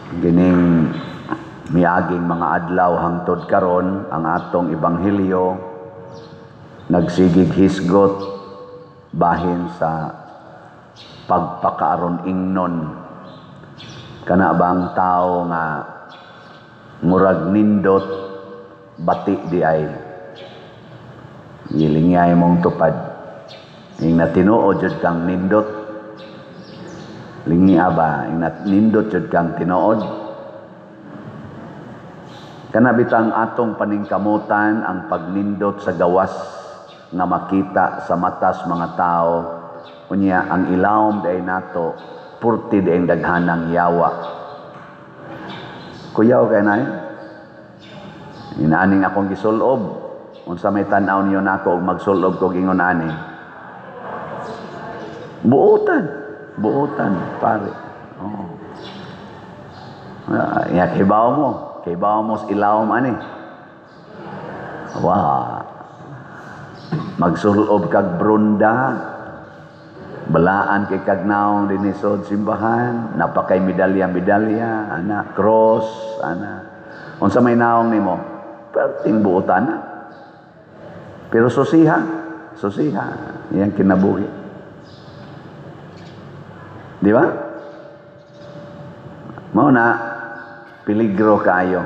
Gining miaging mga adlaw hangtod karon, ang atong ebanghelyo nagsigig hisgot bahin sa pagpakaaron ingnon. Kana bang tao nga murag nindot, bati di ay gilingyay mong tupad ing natinuod jud kang nindot? Lingi ba ing nindot jud kang tinuod? Kana bitang atong paningkamutan ang pagnindot sa gawas nga makita sa matas mga tao, unya ang ilawom diay nato purti diay daghanang yawa. Kuyaw kay nay inaaning akong gisulob, unsa may tan-aw niyo nako og magsulob ko ingon ani? Buotan, buotan pare. Oh. Ah, ya kibaw mo sa ilawom ani. Wa. Magsulob kag brunda, balaan kay kag naong dinhi sod simbahan, napakay medalya-medalya, ana, cross, ana. Unsa may naong nimo? Perting buotan na. Pero susiha, susiha, iyang kinabuhi. Di ba? Mao na, peligro kaayo.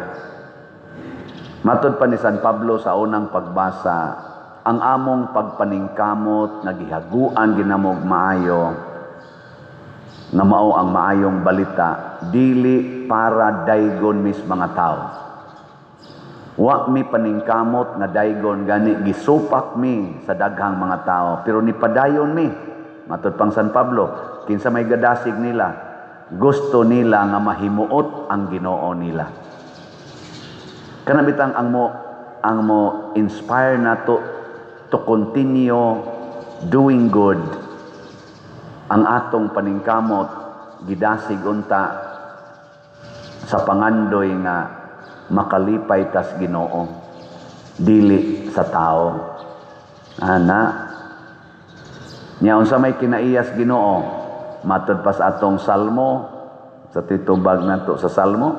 Matod pa ni San Pablo sa unang pagbasa, ang among pagpaningkamot nga gihaguan ginamog maayo nga mao ang maayong balita, dili para daygon mis mga tao. Wa mi paningkamot nga daygon, gani gisupak mi sa daghang mga tao, pero nipadayon mi. Matod pang San Pablo, kinsa may gadasig nila, gusto nila nga mahimuot ang Ginoo nila. Kana bitang ang mo inspire nato to continue doing good, ang atong paningkamot gidasig unta sa pangandoy nga makalipay tas Ginoo, dili sa tao. Ana nya, unsa may kinaiyas Ginoo? Matod pa sa atong salmo, sa titubag nato sa salmo.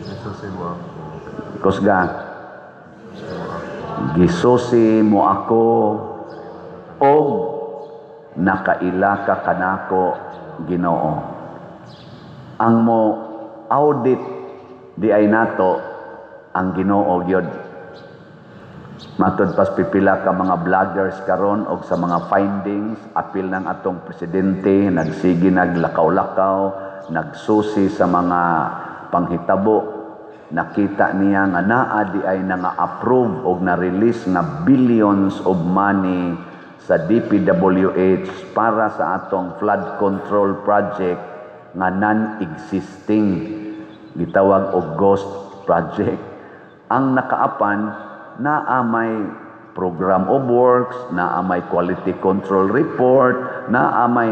Gisusi mo ako. Kusga. Gisusi mo ako og nakaila ka kanako, Ginoo. Ang mo audit di ay nato ang Ginoo gyud. Matod pas pipila ka mga vloggers karon og sa mga findings, apil ng atong presidente, nagsige naglakaw-lakaw, nagsusi sa mga panghitabo, nakita niya nga naa di ay nga approve og na-release nga billions of money sa DPWH para sa atong flood control project nga non-existing, gitawag og ghost project. Ang nakaapan, naa may program of works, naa may quality control report, naa may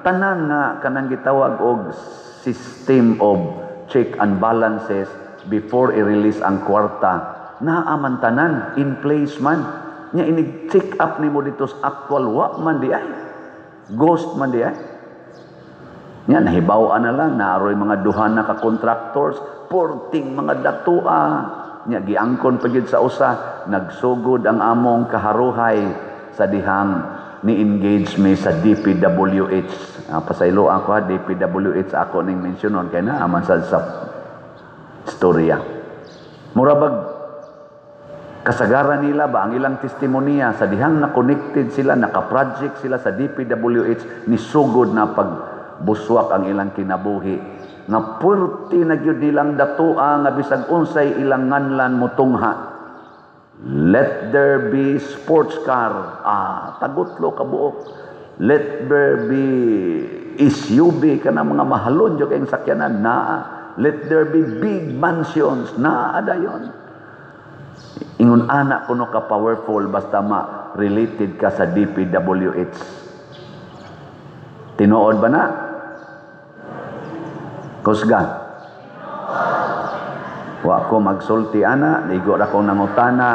tanan nga kanang gitawag og system of check and balances before i-release ang kwarta. Naa man tanan in place man. Nya inig check up nimo dito sa actual, wa man di ay. Ghost man di ay. Nya nahibaw-an na lang naaroy mga duha na ka contractors, porting mga datua. Nya giangkon pa gyud sa usa, nagsugod ang among kaharuhay sa dihang ni-engage mi sa DPWH. Pasaylo ako ha, DPWH ako ning mensyonon kay naa man sa storya. Murabag kasagaran nila ba ang ilang testimonya sa dihang na connected sila, naka-project sila sa DPWH, ni sugod na pagbuswak ang ilang kinabuhi nga purti na gyud nilang datua nga bisag unsay ilang nganlan mutungha. Let there be sports car, tagutlo ka buok. Let there be SUV, kana mga mahalon jud kayong sakyanan naa. Let there be big mansions, naa dayon. Ingon ana kuno ka powerful basta ma related ka sa DPWH. Tinuod ba na? Kusga. Wa ko magsulti ana, ligo ra kong nangutana.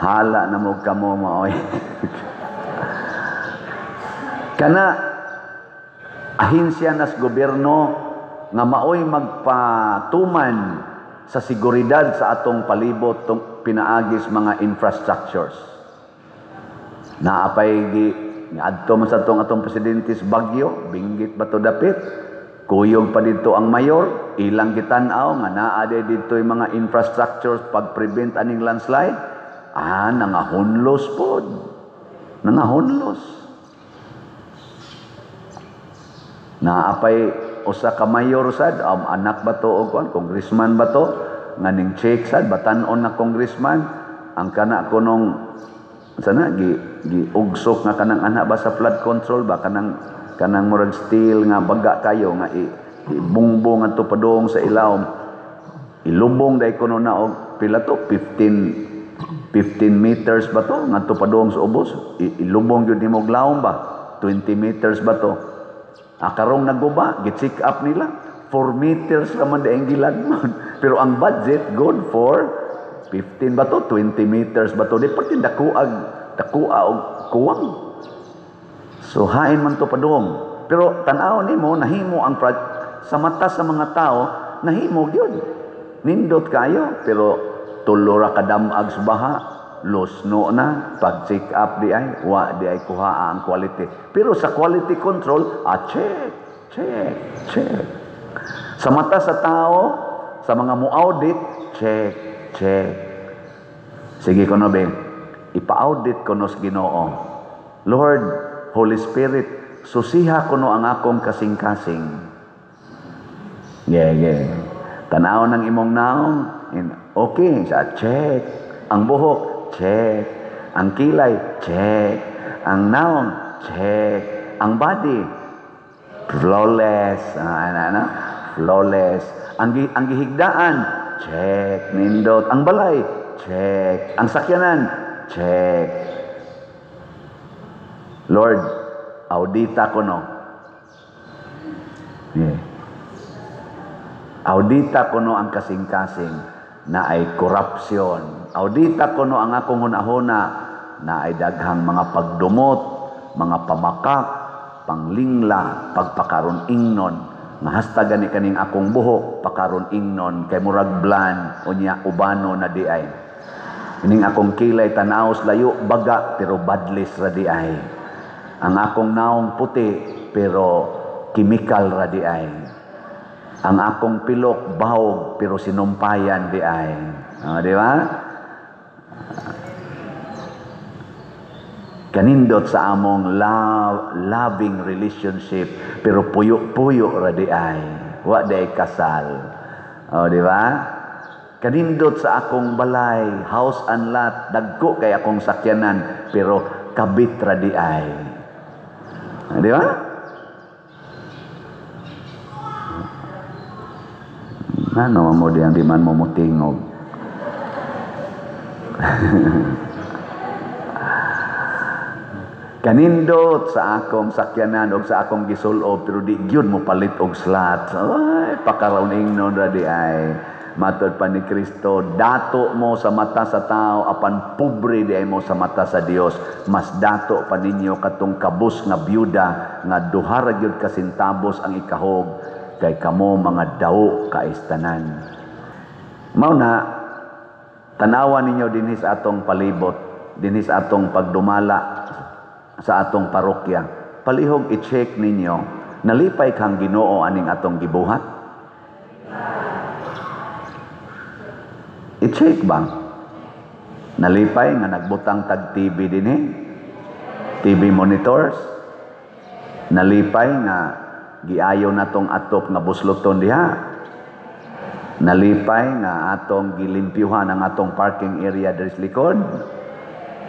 Hala na mo kamo maoy. Kana ahinsya nas gobyerno. nga maoy magpatuman sa seguridad sa atong palibot tung pinaagis mga infrastructures. Naapay gi adto man sa atong atong presidente sa Baguio, Benguet ba to dapit? Kuyog pa dito ang mayor, ilang gitan-aw nga naa dito yung mga infrastructures pag-prevent aning landslide. Ah, nangahunlos pod. Nangahunlos. Naapay usa ka mayor sad, anak ba to o kuan, congressman ba to? Nga ning check sad, batan-on na congressman, ang kana kunong sana gi giugsok nga kanang anak ba sa flood control ba, kanang kanang murag steel nga baga kayo nga ibungbong adto padung sa ilawom, ilubong dai kuno na og pila to, 15 meters ba to ngadto padung sa ubos, ilubong gyud nimo og lawom ba, 20 meters ba to. Karong naguba, gi-check up nila 4 meters ra man di ang gilagmon. Pero ang budget good for 15 ba to, 20 meters ba to, di pati dakuag dakua og kuwang. So hain man to padung. Pero tan-aw nimo, nahimo ang sa mata sa mga tao, nahimo gyud. Nindot kayo, pero tulo ra kadamag sa baha, lusno na, pag check up di ay, wa di ay kuha ang quality. Pero sa quality control, check, check, check. Sa mata sa tao, sa mga mo-audit, check, check. Sige kuno be, ipa-audit kuno sa Ginoo. Lord, Holy Spirit, susiha kuno ang akong kasing-kasing. Yeah, yeah. Tanaw ng imong naong, okay, sa check. Ang buhok, check. Ang kilay, check. Ang naong, check. Ang body, flawless. Ano? Flawless. Ang gihigdaan, check. Nindot. Ang balay, check. Ang sakyanan, check. Lord, audita ko no. Yeah. Audita ko no ang kasing-kasing na ay korupsyon. Audita ko no ang akong hunahuna na ay daghang mga pagdumot, mga pamakak, panglingla, pagpakaron ingnon. Nga hasta gani kaning akong buhok, pakaron ingnon, kay murag blan, unya ubano na di ay. Ining akong kilay tanaos layo baga pero badlis ra di ay. Ang akong naong puti pero chemical ra di ay. Ang akong pilok bahog pero sinumpayan di ay. Oh, di ba? Kanindot sa among loving relationship pero puyo-puyo ra di ay. Wa di ay kasal. Oh, di ba? Kanindot sa akong balay, house and lot, dagko kay akong sakyanan pero kabit ra di ay. Oh, di ba? Ano mo diyang di man mo mutingog. Kanindot sa akong sakyanan og sa akong gisulob pero di gyud mo palit og slot. Ay, pakaraon ingnon ra di ay. Matod pa ni Kristo, dato mo sa mata sa tao apan pobre di ay mo sa mata sa Dios. Mas dato pa ninyo katong kabus nga byuda nga duha ra gyud ka sentabos ang ikahog kay kamo mga daw kaistanan. Mao na tanawa ninyo dinhi sa atong palibot, dinhi sa atong pagdumala sa atong parokya. Palihog i-check ninyo, nalipay kang Ginoo aning atong gibuhat? I-check ba? Nalipay nga nagbutang tag TV dinhi? TV monitors? Nalipay nga giayo natong atop nga busloton diha? Nalipay nga atong gilimpyuhan ang atong parking area diri sa likod?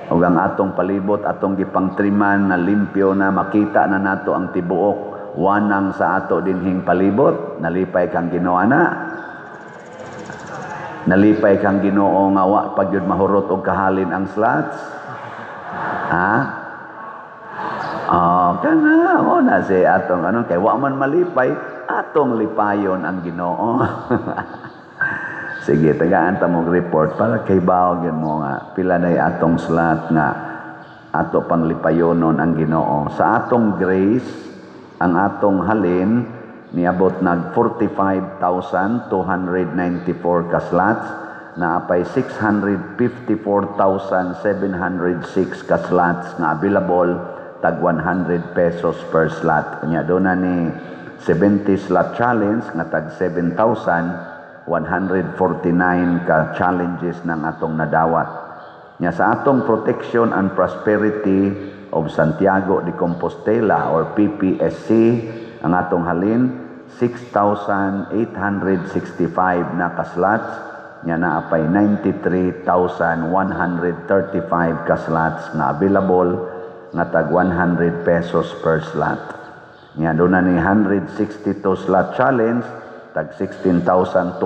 Ug ang atong palibot atong gipangtriman na limpyo na makita na nato ang tibuok wanang sa ato dinhing palibot? Nalipay kang Ginoo ana? Nalipay kang Ginoo nga wa pa gyud mahurot og kahalin ang slots? Ha? Oh, kana mo na si atong ano kay wa man malipay, atong lipayon ang Ginoo. Sige, tagaan ta mong report para kay bawo gyud mo nga pila nay atong slot nga ato pang lipayonon ang Ginoo. Sa atong grace, ang atong halin Niabot nag 45,294 ka slots, naapay 654,706 ka slots nga available, tag 100 pesos per slot. Nya doon na ni 70 slot challenge nga tag 7,149 ka challenges ng atong nadawat. Nya sa atong Protection and Prosperity of Santiago de Compostela or PPSC, ang atong halin 6,865 na ka slots, nya naapay 93,135 ka slots nga available nga tag 100 pesos per slot. Nya doon na ni 162 slot challenge, tag 16,207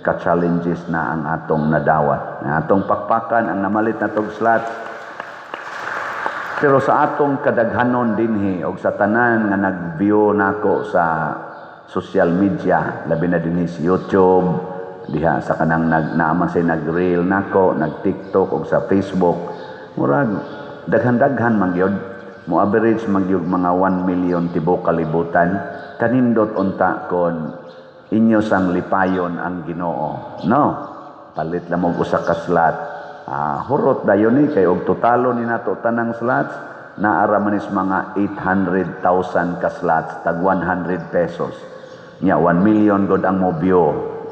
ka challenges na ang atong nadawat. Ang atong pakpakan ang namalit na tog slots. Pero sa atong kadaghanon dinhi og sa tanan nga nag-view nako sa social media, labi na dinhi sa YouTube, diha sa kanang nag naaman say nag-reel nako, nag-TikTok og sa Facebook, murag daghan-daghan man gyud, mo average man gyud mga 1 million tibuok kalibutan. Kanindot unta kon inyo sang lipayon ang Ginoo, no? Palit lang og usa ka slot. Hurot dayon ni kay og totalo ni nato tanang slots, naara man is mga 800,000 ka slots tag 100 pesos. Nya 1 million god ang mo view.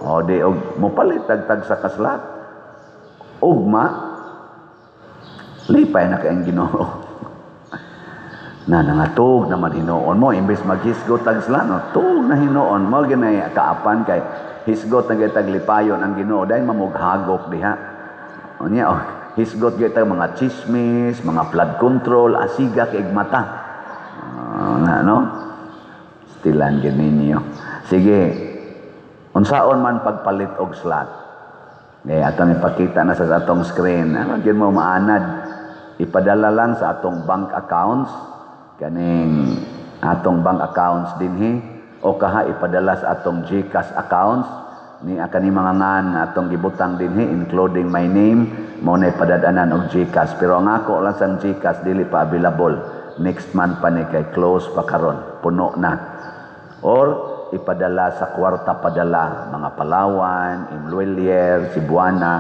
O di og mopalit tag tag sa ka slot. Ugma lipay na kay ang Ginoo. Na nangatug naman hinuon mo imbes maghisgot tag slot, no, tug na hinuon mo ginay kaapan kay hisgot na gyud tag lipayon ang Ginoo, dahil mamughagok diha. Unya, oh, hisgot gyud tag mga chismis, mga flood control, asiga kay mata. Na no? Stilan gyud ninyo. Sige. Unsaon man pagpalit og slot? Kaya atong ipakita na sa atong screen. Ano gyud mo maanad? Ipadala lang sa atong bank accounts, kaning atong bank accounts dinhi, o kaha ipadala sa atong GCash accounts ni kani mga ngan nga atong gibutang dinhi, including my name, mo na ipadadanan og GCash. Pero ang ako lang sang GCash dili pa available, next month pa ni kay close pa karon, puno na. Or ipadala sa Kwarta Padala, mga Palawan, M Lhuillier, Cebuana,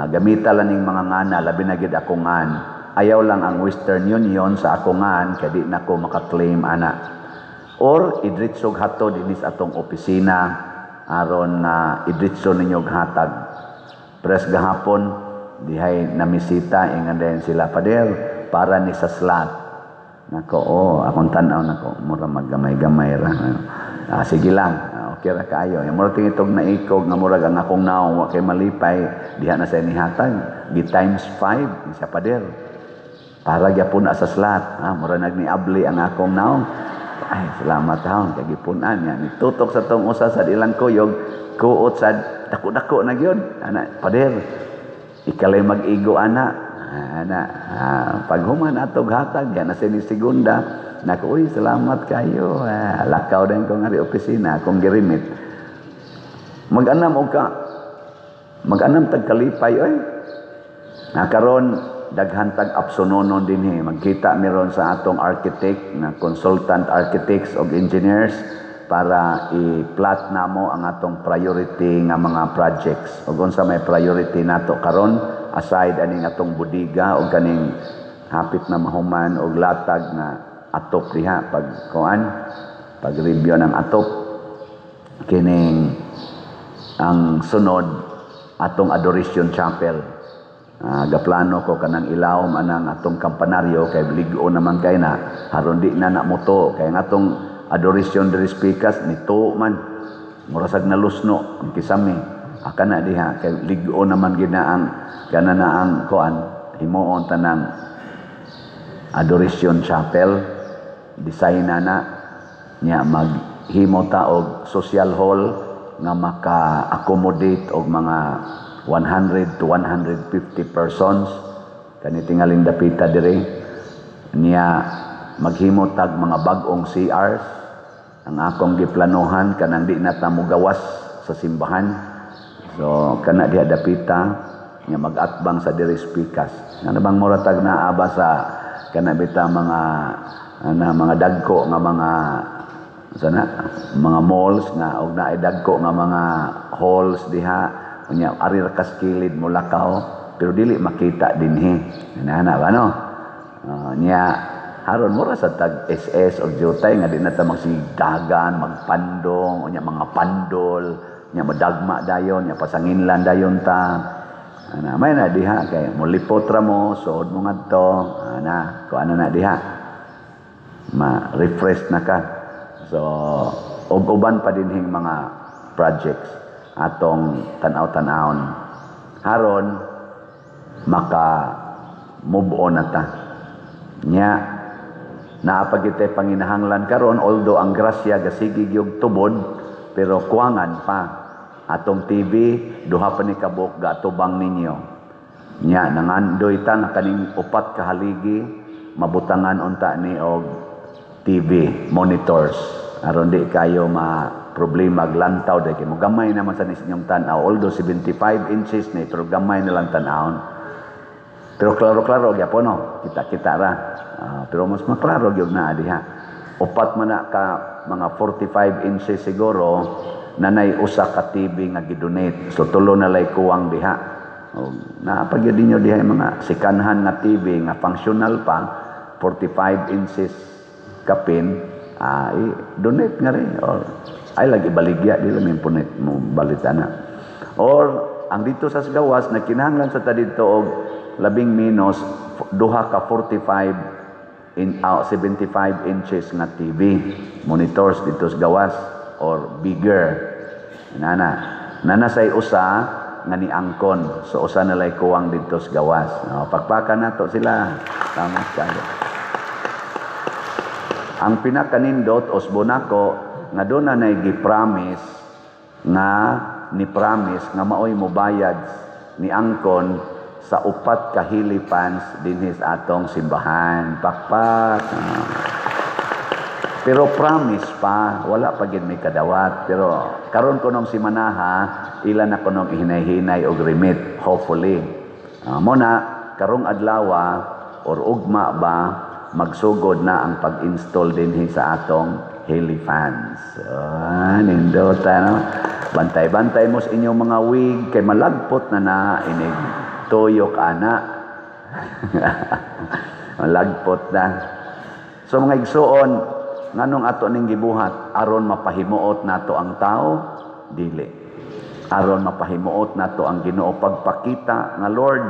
gamita lang ning mga ngana, labi na gid ako ngan. Ayaw lang ang Western Union sa ako ngan kay di na ko maka-claim ana. Or idritsog hatod dinis atong opisina aron na idritso ninyo og hatag. Pres gahapon dihay namisita, ingan din sila, "Pader, para ni sa slot." Nako, oh, akong tan-aw nako, mura maggamay-gamay ra. Sige lang, okay ra kaayo. Yung mura tingitog naikog nga murag ang akong naong wa kay malipay, diha na sa nihatag, gi times 5 sa pader. Para gyapon na sa slot. Mura nagniabli ang akong naong. Ay, salamat taon kay gipun-an niya. Nitutok sa tong usa sa ilang kuyog, kuot sad dako-dako na gyud. Ana, "Pader, ikalay mag-igo ana." Ana, paghuman atog hatag, yan na ni segunda. Nako, "Uy, salamat kayo." Lakaw din ko nga ri opisina, akong girimit. Mag-anam og ka, mag-anam tag kalipay, oy. Na karon daghan tag apsononon dinhi. Magkita miron sa atong architect na consultant architects og engineers para i-plot namo ang atong priority nga mga projects ug unsa may priority nato karon aside aning atong budiga og kaning hapit na mahuman og latag na atop diha, pag kuan, pag review ng atop. Kining ang sunod, atong Adoration Chapel. Gaplano ko kanang ilawom anang atong kampanaryo kay lig-o naman kay na haron di na na moto, kay ang atong adoration diri speakers nito man murasag nalusno ang kisame aka na diha kay lig-o naman gid na ang kana na ang kuan. Himuon tanang Adoration Chapel, design na na niya. Maghimo ta og social hall nga maka-accommodate og mga 100 to 150 persons kani tingaling dapita dire niya. Maghimo tag mga bag-ong CRs. Ang akong giplanuhan, kanang di na ta mogawas sa simbahan, so kana diha dapita nga mag-atbang sa diri speakers, ngano bang mura tag naa ba sa kana bita mga ana, mga dagko nga mga Sana mga malls nga og naay dagko nga mga halls diha, unya ari ra kas kilid mo lakaw pero dili makita dinhi. Ana ba, no? Nya haron mura sa tag SS og jutay nga di na ta magsigdagan, magpandong, unya mga pandol, nya madagma dayon, nya pasanginlan dayon ta. Ana may na diha kay molipot ra mo, suod mo ngadto, ana, kuan na diha. Ma-refresh na ka. So, ug uban pa dinhing mga projects atong tan-aw-tan-awon. Haron maka move on na ta. Nya naa pa gyud panginahanglan karon, although ang grasya gasigi gyud tubod, pero kuwangan pa. Atong TV, duha pa ni kabuok gaatubang ninyo. Nya nangandoy ta nga kaning upat ka haligi mabutangan unta ni og TV monitors aron di kayo ma problema glantaw dahil kay mo gamay naman sa inyong tan-aw, although 75 inches ni, pero gamay na lang tan-awon, pero klaro-klaro gyapon, no? Kita-kita ra. Pero mas maklaro gyud na diha. Upat man na ka mga 45 inches siguro, nanay usa ka TV nga gidonate, so tulo na lay kuwang diha. O, naa pa gyud ninyo diha yung mga sikanhan nga TV nga functional pa, 45 inches kapin, i-donate nga rin or ay lagi baligya, di lang yung punit mo balit ana. Or ang dito sa gawas nagkinahanglan sa ta dito og labing menos duha ka 45 in 75 inches nga TV monitors dito sa gawas or bigger. Nana nana say usa nga ni angkon, so usa na lay kuwang dito sa gawas. No, pagpakan nato sila. Tama kayo. Ang pinakanindot usbo nako nga doon na nay gi-promise nga ni promise nga maoy mobayad ni angkon sa upat ka helifans dinhi sa atong simbahan. Pakpak. Ah. Pero promise pa, wala pa gid may kadawat. Pero karon kunong simanaha, ila na kunong ihinay-hinay og remit, hopefully. Mo na karong adlawa or ugma ba, magsugod na ang pag-install dinhi sa atong helifans. Ah, nindota, no? Bantay-bantay mo sa inyong mga wig kay malagpot na na inig tuyok ana. Malagpot na. So mga igsuon, nganong ato ning gibuhat? Aron mapahimuot nato ang tao? Dili. Aron mapahimuot nato ang Ginoo, pagpakita nga, "Lord,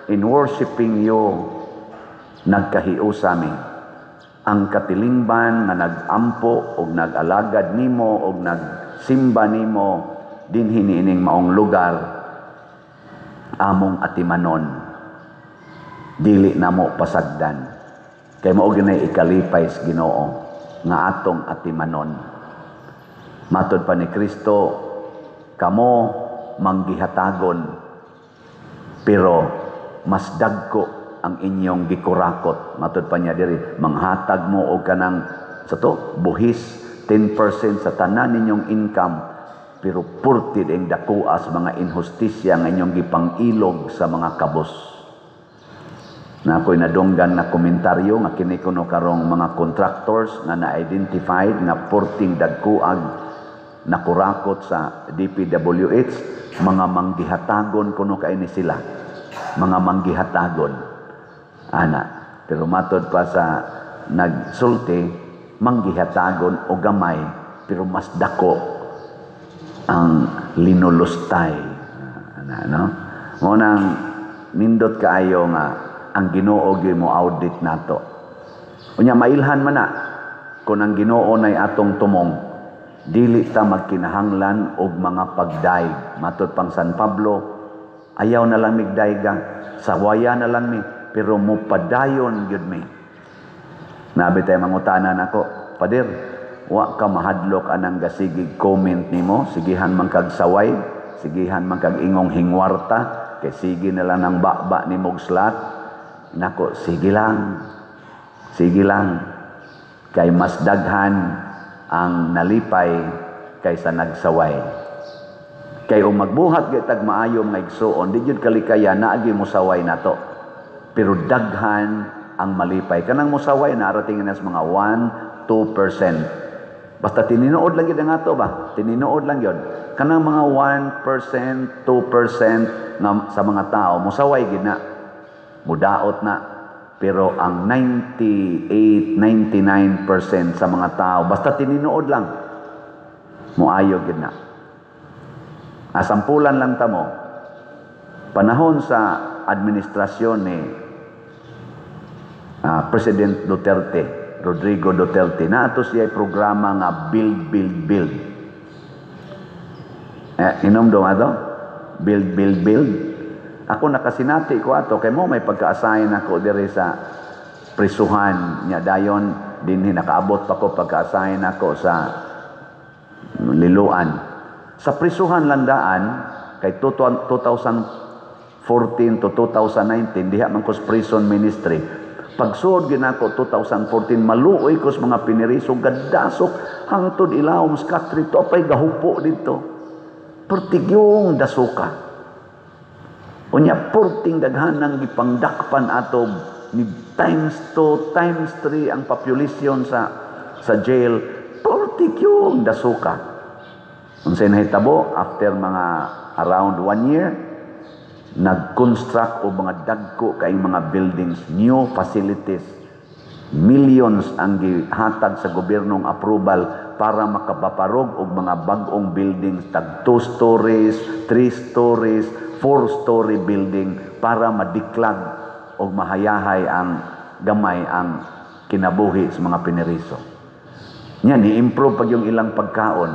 in worshiping you, nagkahiusa mi." Ang katilingban nga nag-ampo og nag-alagad nimo og nagsimba nimo dinhi niining maong lugar, among atimanon, dili namo pasagdan, kay mao ginay ikalipay sa Ginoo nga atong atimanon. Matod pa ni Kristo, kamo manggihatagon pero mas dagko ang inyong gikurakot. Matod pa niya diri, manghatag mo og kanang sa to buhis 10% sa tanan ninyong income, pero purti ang dakoa sa mga inhustisya nga inyong gipang-ilog sa mga kabos. Na ako'y nadunggan na komentaryo nga kini kuno karong mga contractors nga na-identified nga purting dagkuag nakurakot sa DPWH, mga manggihatagon kuno kay ni sila, mga manggihatagon ana. Pero matod pa sa nagsulti, manggihatagon o gamay pero mas dako ang linulustay ana, no? Mo nang nindot kaayo nga ang Ginoo gyud mo audit nato. Unya mailhan man na kung ang Ginoo nay atong tumong, dili ta magkinahanglan og mga pagdayeg. Matod pang San Pablo, ayaw na lang migdayga, sawaya na lang mi, pero mupadayon gyud mi. Nabi tayo mangutana nako, "Pader, wa ka mahadlok anang gasigig comment nimo, sigihan man kag saway, sigihan man kag ingong hingwarta, kay sige na lang ng baba ni mog slat?" Nako, sige lang. Sige lang. Kay mas daghan ang nalipay kaysa nagsaway. Kay kung magbuhat gyud tag maayo, mga igsuon, di gyud kalikaya naagi mosaway nato. Pero daghan ang malipay. Kanang mosaway narating na sa mga 1, 2%. Basta tininuod lang gyud ang ato ba? Tininuod lang gyud. Kanang mga 1%, 2% nga sa mga tao musaway gyud na. Mudaot na. Pero ang 98, 99% sa mga tao, basta tininuod lang, muayo gyud na. Asampulan lang tamo. Panahon sa administrasyon ni President Duterte, Rodrigo Duterte, naato siya programa nga Build, Build, Build. Eh, inom ato? Build, Build, Build. Ako nakasinati ko ato kay mo may pagka-assign ako diri sa prisuhan nya, dayon dinhi nakaabot pa ko pagka-assign ako sa Liloan. Sa prisuhan landaan kay 2014 to 2019 diha man ko sa prison ministry. Pagsuod ginako 2014, maluoy ko sa mga piniriso, gadasok hangtod ilawom sa katre to apay gahupo dito. Pertigyong dasuka. Unya purting daghan ng gipangdakpan ato ni times 2, times 3 ang population sa jail. Purtigyong dasuka. Unsay nahitabo after mga around one year, nag-construct og mga dagko kaayong mga buildings, new facilities. Millions ang gihatag sa gobyernong approval para makabaparog og mga bag-ong buildings, tag 2 stories, 3 stories, 4-story building para madiklag og mahayahay ang gamay ang kinabuhi sa mga piniriso. Nya ni-improve pag yung ilang pagkaon.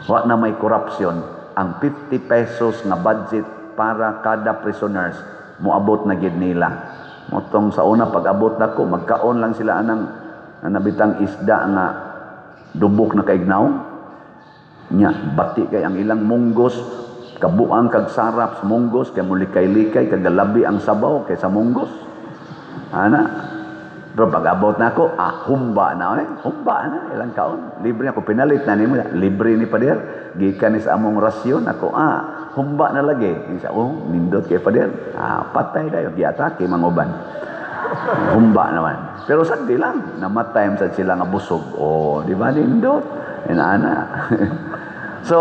Wa na may corruption. Ang 50 pesos nga budget para kada prisoners moabot na gid nila. Motong sa una pag-abot nako, magkaon lang sila anang nabitang isda nga dubok na kaignaw. Nya bati kay ang ilang munggos, kabuang kag sarap sa munggos kay mulikay-likay kag galabi ang sabaw kay sa munggos. Ana. Pero pag-abot na ako, humba na eh. Humba na ilang kaon. Libre ako pinalit na nimo, libre ni pader. Gikan ni sa among rasyon ako, humba na lagi. Isa, oh, nindot kay pader. Patay dayo giatake mga uban. Humba naman. Pero sagdi lang, namatay man sad sila nga busog. Oh, di ba nindot? Inana. So,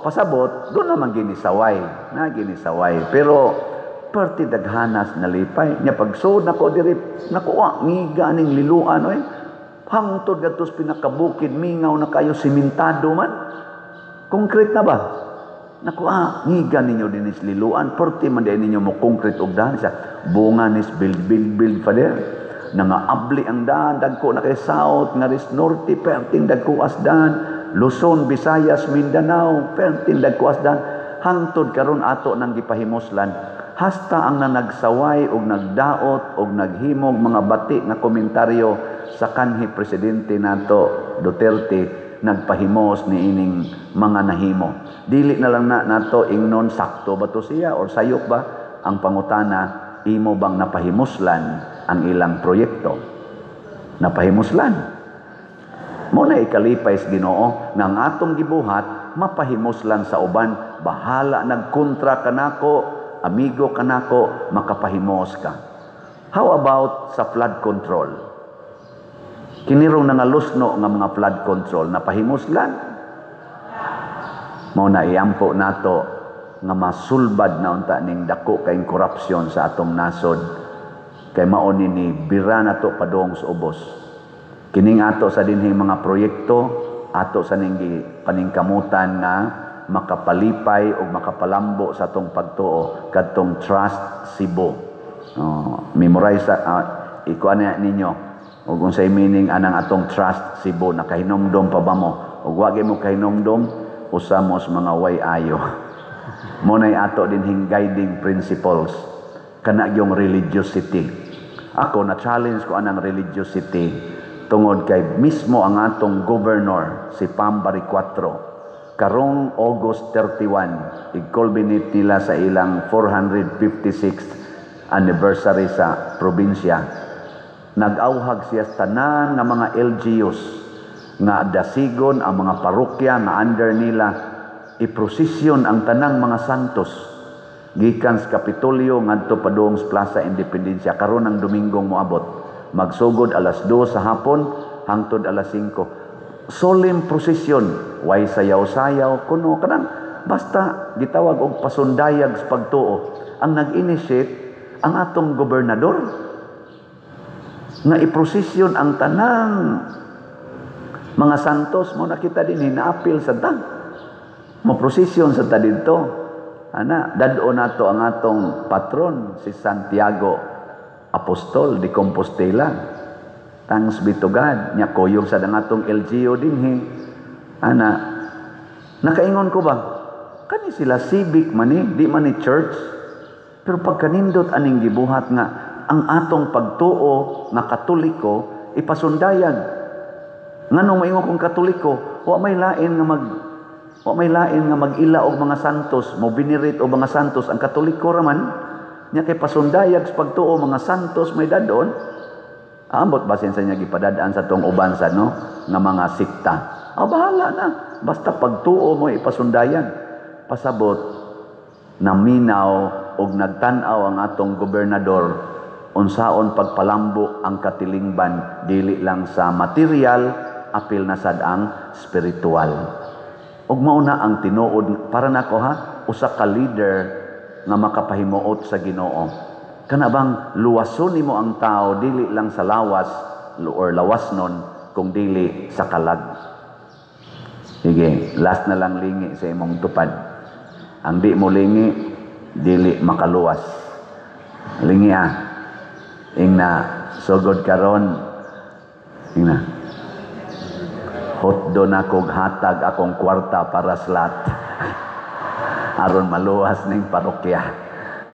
pasabot, doon naman ginisaway. Na ginisaway. Pero perti daghanas nalipay. Nya pagsuod nako diri, nako ngiga ning Liloan oy. Hangtod gadto sa pinakabukid, mingaw na kayo, simentado man. Concrete na ba? Naku, ngiga ninyo din is Liloan. Perti man din ninyo mo concrete og daan sa bunga nis Build, Build, Build, Father. Nangaabli ang daan, dagko na kay south, nga ris norte, perting dagko as daan. Luzon, Visayas, Mindanao, perting dagko as daan. Hangtod karon ato nang gipahimuslan. Hasta ang nanagsaway og nagdaot og naghimog mga bati nga komentaryo sa kanhi presidente nato Duterte, nagpahimos ni ining mga nahimo. Dili na lang na nato ingnon sakto ba to siya or sayop ba ang pangutana, imo bang napahimuslan ang ilang proyekto? Napahimuslan. Mo na ikalipay sa Ginoo nga ang atong gibuhat mapahimuslan sa uban, bahala nagkontra kanako, amigo kanako, makapahimos ka. How about sa flood control? Kinirong nangalusno nga mga flood control, napahimuslan? Mao na iampo nato nga masulbad na unta ning dako kayong korupsyon sa atong nasod. Kay mao ni ni bira nato padung sa ubos. Kining ato sa dinhing mga proyekto, ato sa ning paningkamutan nga makapalipay o makapalambo sa atong pagtuo kadtong Trust Cebu. Oh, memorize ikuan na ninyo ug unsay meaning anang atong Trust Cebu, nakahinomdom pa ba mo? Ug wa mo kahinomdom, usa mo sa mga way ayo. Mo nay ato dinhing guiding principles kana yung religiosity. Ako na challenge ko anang religiosity tungod kay mismo ang atong governor si Pam Baricuatro karong August 31 i-culminate nila sa ilang 456th anniversary sa probinsya. Nag-awhag siya sa tanan nga mga LGUs nga dasigon ang mga parokya nga under nila, iprosesyon ang tanang mga santos gikan sa Kapitolyo ngadto padung sa Plaza Independencia karon ang Domingong moabot. Magsugod alas 2 sa hapon hangtod alas 5. Solemn procession, way sayaw-sayaw kuno, kanang basta gitawag og pasundayag sa pagtuo. Ang nag-initiate, ang atong gobernador, nga iprosesyon ang tanang mga santos mo. Nakita din naapil sa ta, mo prosesyon sa ta didto ana. Dad-o nato ang atong patron, si Santiago Apostol de Compostela. Thanks be to God. Nya kuyog sa ang atong LGU dinhi ana. Nakaingon ko ba, kani sila civic man ni, di man ni church, pero pagkanindot aning gibuhat nga ang atong pagtuo nga Katoliko ipasundayag. Nganong maingon kong Katoliko, wa may lain nga mag-ila og mga santos, mo venerate og mga santos, ang Katoliko ra man. Nya kay pasundayag sa pagtuo, mga santos may dadon. Ambot basin sa niya gipadadaan sa tong uban sa no nga mga sikta. Ah, bahala na. Basta pagtuo mo ipasundayag. Pasabot naminaw og nagtan-aw ang atong gobernador unsaon pagpalambo ang katilingban, dili lang sa material, apil na sad ang spiritual. Ug mao na ang tinuod para nako ha, usa ka leader nga makapahimuot sa Ginoo. Kana bang luwason nimo ang tao dili lang sa lawas or lawas nun, kung dili sa kalag. Sige, last na lang, lingi sa imong tupad. Ang di mo lingi, dili makaluwas. Lingi ah. Ingna, sugod karon. Ingna. Hotdo na kog hatag akong kwarta para slat. Aron maluwas ning parokya.